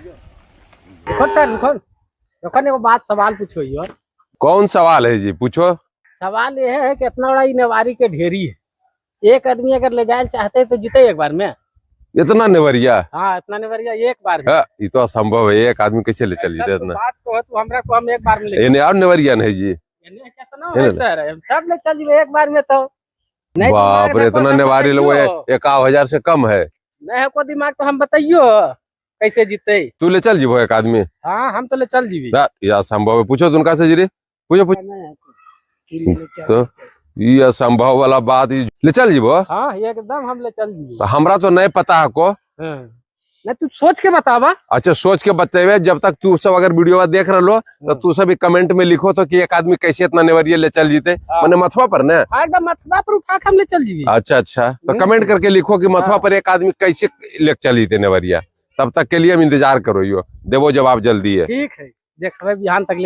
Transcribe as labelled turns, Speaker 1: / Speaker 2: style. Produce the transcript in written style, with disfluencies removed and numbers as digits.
Speaker 1: रुको सर, रुको रुको, एगो बात सवाल पूछो यो।
Speaker 2: कौन सवाल है जी, पूछो।
Speaker 1: सवाल ये है कि इतना बड़ा ई नेवारी के ढेरी है, एक आदमी अगर ले जाए चाहते तो जीते एक बार में?
Speaker 2: इतना नेवरिया?
Speaker 1: हाँ, इतना नेवरिया एक बार में।
Speaker 2: हाँ, ये तो असंभव है, एक आदमी कैसे ले चल
Speaker 1: सर,
Speaker 2: जीते
Speaker 1: तू
Speaker 2: इतना?
Speaker 1: बात को तो हमरा को हम एक बार में ले
Speaker 2: एने और नेवरिया नहीं जी।
Speaker 1: एने कितना है सर, हम सब ले चल जीवे एक बार में तो। नहीं
Speaker 2: बाप
Speaker 1: दिमाग
Speaker 2: रे,
Speaker 1: देखो
Speaker 2: इतना
Speaker 1: तो
Speaker 2: नेवारी लोग
Speaker 1: बताइयो।
Speaker 2: 1000 से कम है।
Speaker 1: नहीं है को दिमाग तो हम बताइयो कैसे जीते।
Speaker 2: तू ले चल जीवो एक आदमी?
Speaker 1: हाँ, हम तो ले चल जीवी।
Speaker 2: ना, ये असंभव है, पूछो तो उनका से जी, पूछो पूछो। तो ये असंभव वाला बात, ये ले चल जीवो?
Speaker 1: हाँ, एकदम हम ले चल जीवी।
Speaker 2: तो हमरा तो नहीं पता है को।
Speaker 1: हाँ। नहीं तू सोच के बतावा।
Speaker 2: अच्छा सोच के बतेबे, जब तक तू सब अगर वीडियो देख रहे हो तो तू सब कमेंट में लिखो तो कि एक आदमी कैसे इतना नेवरिया ले चल जीते, माने मथुआ पर ना?
Speaker 1: हाँ, एकदम मथुआ पर उठा के हम ले चल जीवी।
Speaker 2: अच्छा अच्छा, तो कमेंट करके लिखो कि मथुआ पर एक आदमी कैसे ले चल जीते नेवरिया। तब तक के लिए हम इंतजार करो, यो देवो जवाब जल्दी है।
Speaker 1: ठीक है, देखबे बिहान तक ले।